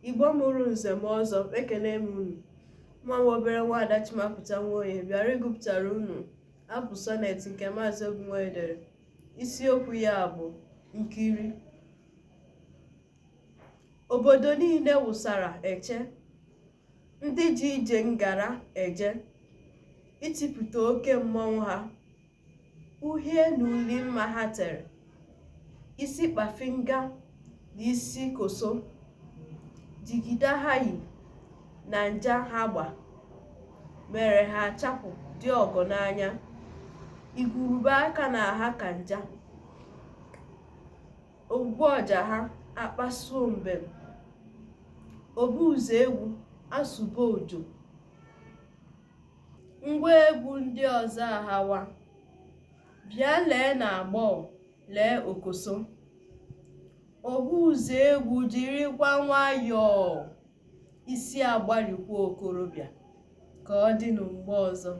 Igbo mụrụ nze mụọ ọzọ, ekene m unu. Mụwa bụ obere nwaada Chimapụta Nwoye bịara ịgụpụtara unu abụ sọnet nke Maazị Obi Nwoye dere. Isiokwu ya bụ Nkiri. Obodo niile wụsara eche ndị ji ije ngara eje itipụta oke mmọnwụ ha, uhie na uli mma ha tere, isi kpafinga na isi koso, jigida ha yi na nja ha gba mere ha achapụ dị ọgọ n'anya, igurube aka na-aha ka nja, ogbugbu ọja ha akpasuo mbem, obu ụzọ egwu asụba ojo, ngwa egwu ndị ọzọ ahawa, bịa lee na agbọghọ lee okoso, obu ụzọ egwu jirikwa nwayọọ, isi agbarikwa okorobịa, ka ọ dịnụ mgbe ọzọ.